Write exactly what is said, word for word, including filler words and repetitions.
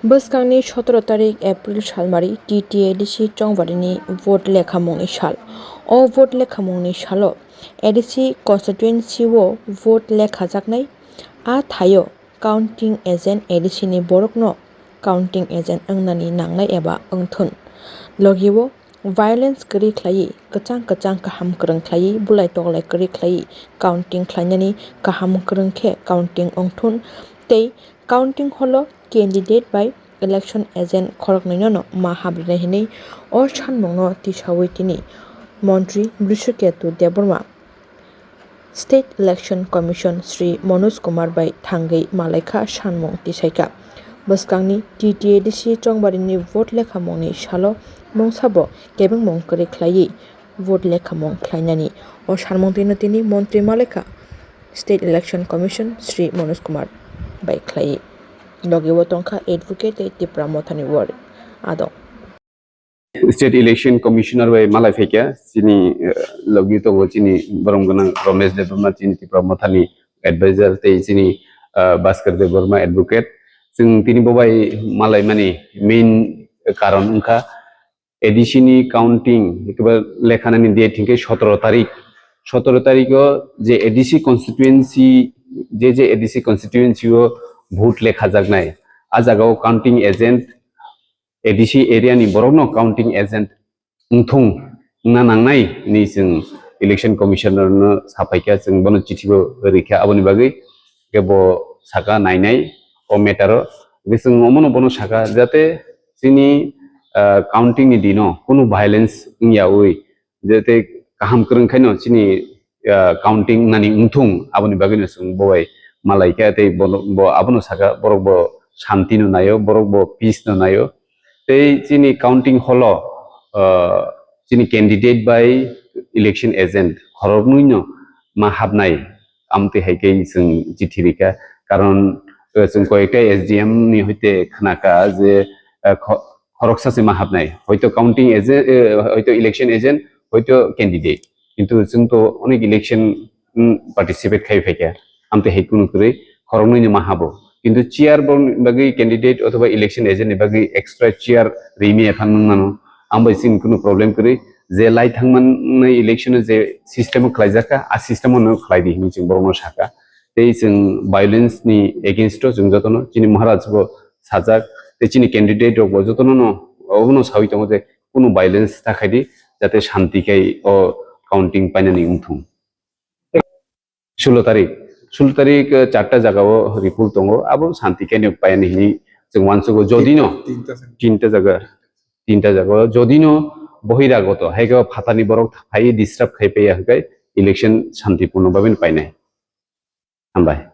Bwskangni sotoro tarik April salmari T T A D C chongbarini vote lekhamungni sal. O vote lekhamungni salo A D C constituency o vote lekhajaknai. A thaio counting agent A D C ni borokno counting agent wngnani nangnai eba wngthun. Logi o violence kwrwi khlaiwi, kwchang kwchang kaham kwrwng khlaiwi, bulai toklai kwrwi khlaiwi counting khlainani kaham kwrwng khe counting wngthun tei counting holo candidate bai election agent khoroknwino ma habrinai hinwi o sanmungno tisawi tini Montri Brishaketu Debbarma State Election Commission Shri Manoj Kumar bai thangwi malaikha sanmung tisaikha. Bwskangni T T A D C chongbarini vote lekhamungni salo mungsabo kebengmung kwrwi khlaiwi vote lekhamung khlainani o sanmung twino tini montri malaikha State Election Commission Shri Manoj Kumar bai khlaiwi. Logi o tongkha advocate tei Tipra Mothani ward adong. State Election Commissioner bai malai phaikha chini, eh, logi tongo chini borom gwnang Romesh Debbarma, chini Tipra Mothani advisor tei chini, eh, Bhaskar Debbarma advocate. Chwng tini bo bai malai mani main karon wngkha A D C ni counting, ekheba lekhanani date hinkhe sotoro tarik. Sotoro tarik o je A D C constituency, je je A D C constituency o vote lekhajaknai, a jaga o counting agent A D C area ni borokno counting agent wngthung wngna nangnai hinwi chwng Election Commissioner no saphaikha, chwng bono chithi bo rikha. Aboni bagwi khe bo saka nainai o matter o. Hwnkhe chwng omono bono saka jate chini, ah, counting ni dino kunu violence wngyawi, jate kaham kwrwng khaino chini, ah, counting nani wngthung, aboni bagwino chwng bo bai malaikha tei bono, bo abono saka, borok bo shanti no naio, borok bo peace no naio. Tei chini counting hall o, ah, chini candidate bai election agent khoroknwi no ma habnai, amtwi hai khe chwng chithi rikha. Karon, ah, chwng koyekta S D M ni hoite khnakha je, ah, kho-, khoroksa se ma habnai. Hoito counting agent, eh, hoito election agent, hoito candidate. Kintu chwng to onek election, mm, participate khai phaikha. Amtwi hai kunu kwrwi khoroknwi ni ma habo. Kintu chair bo bagwi candidate othoba election agent ni bagwi extra chair rimi ephan nung mano. Ambai chini kunu problem kwrwi. Je lai thangmani election o je system o khlaijakha, a system o no khlai di hinwi chwng borokno sakha. Tei chwng violence ni against o chwng jotono chini Maharaj bo sajak, tei chini candidate rok bo jotono no obono sawi tongo je kunu violence ta khai di, jate shanti khai o counting painani wngthung. Sulo tarik, sulo tarik, eh, charta jaga o report tongo, abo shanti khai no painani hinwi chwng uansugo. Jodi no tinta jaga, tinta jaga o jodi no bohiragoto, hai khe phatani borok phai disturb khai paiya hwnkhe election shantipurno babe painai. Hambai.